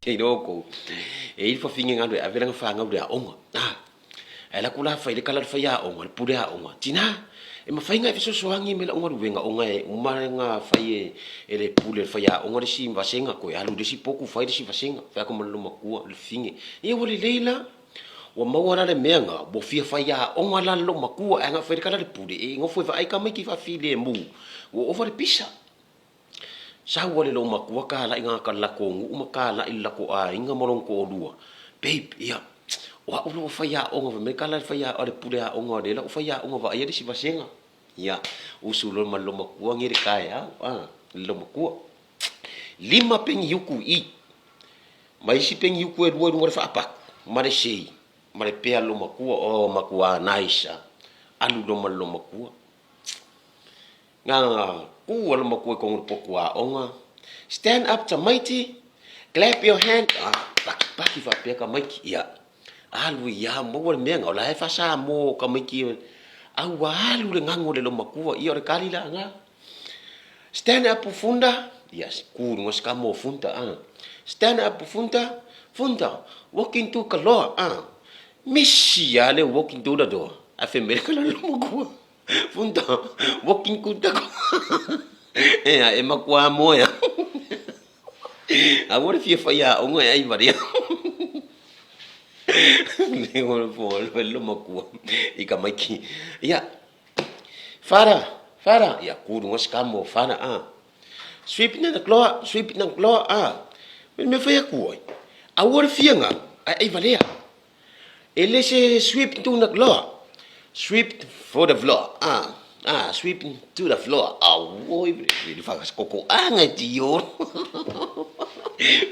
Kei loko. E i le fafine galu e ave lana fanau i le aoga. A, ae alu atu la fai le tala a le faiaoga, le pule aoga, Tina, e mafai ona e fesoasoani mai i lau galuega ona e uma ona fai e le pule a le faiaoga le isi vasega, toe alu i le isi potu fai le isi vasega. Fai atu ma le loomatua, le fafine, Ia ua lelei la. Ua maua la le mea lena, ua fia faiaoga la le loomatua, ae na fai le tala a le pule, e nofo e vaai tamaiti faafilemu, ua ova le pisa. Sau a le loomatua talai gata i le latou nuu ma talai i le latou aiga ma lona toalua, Babe, ia, o au la ua faiaoga, fai mai tala a le pule aoga o lea la ua faiaoga vaaia le isi vasega. Ia, usu loa ma le loomatua nei i le taeao, a, le loomatua. Lima peniuku i i, ma isi peniuku e lua i luga o le faapatu, ma le sei, ma le pea a le loomatua. Oh, matua nice a. Alu loa ma le loomatua. Na ku a le matua i tonu i le potu aoga, Stand up tamaiti, clap your hand, ah, pakipaki faapea tamaiti, ia, alu ai lava, maua le mea lena, o la e faa-Samoa tamaiti, a ua alu le gago i le loomatua, ia o le tali la lena. Stand up Funda, ia, ku i luga si tama o Funda, ah. Stand up Funda, Funda, walking to Kaloa, ah. Misi lava le walking to the door, ae fai mai le tala a le loomatua. Funda, walking kuta ko. Ea, e makuā moea. Aua le fia faiaoga e ai warea. Le ngolo fo le lo makua i ka maiki. Ia, fara, fara, ia kuru ngos ka mo fara a. Sweep na kloa, sweep na kloa a. Me me fai aku ai. Aua le fia nga, ai ai valea. E le se sweep to the floor, sweep for the floor, ah, ah, sweep to the floor. Auoi, le whakakokoanga e ti oro.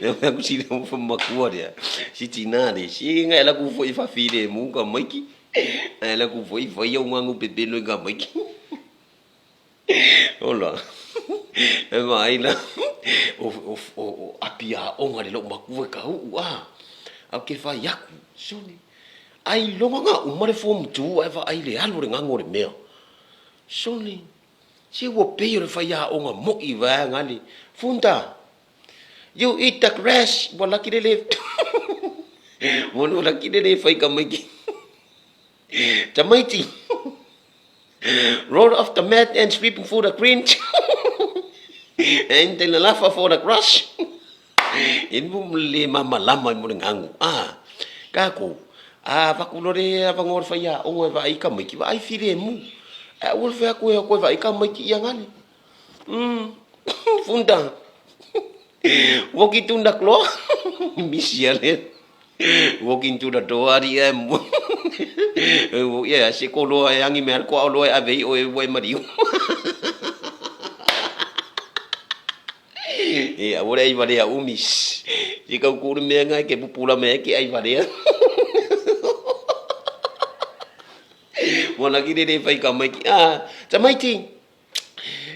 Me aku si le makua rea, si tina re, si ngai la ku foi whawhire mu ka maiki. Ai la ku foi whai au ngangu pepelo i ka maiki. Ola. E vaai la, o api aoga le lou makua e ka uu a. Au ke whai aku, sone. Ai longa nga uma le form 2 ae vaai le alu o le gago o le mea. Sone, se ua pei o le whai aoga moi vaega le. Funda, you eat the grass, ua laki le le. Ua laki le le whai ka maiki. Tamaiti, Roll off the mat and sweeping for the cringe and the lalafa for the crush. E mo le mamalama i mo le ngangu. Ah, kākou, a vaku lo le avangoa le whai a onga e vaai ka maiki, vaai file mu. A ua le whea koe koe vaai ka maiki ia ngale. Funda. Walk into the door. Misi ale. Walk into the door ari e mo. Ia se ko loa e angi me ko loa e ave i o e wai mariu. E a ore ai vare a umis. I kau kuru mea ngai ke pupula me ke ai vare. Mo na ki re whai ka mai ki. Ah, tamaiti.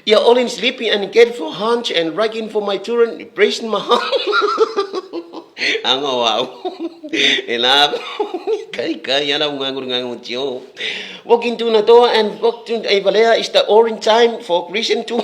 Ia all in sleeping and get for hunch and ragging for my children, bracing my heart. Anga o au. E la, kai kai ala unga nguru ngangu tio. Walk into the door and walk to a valea is the orange time for Christian too.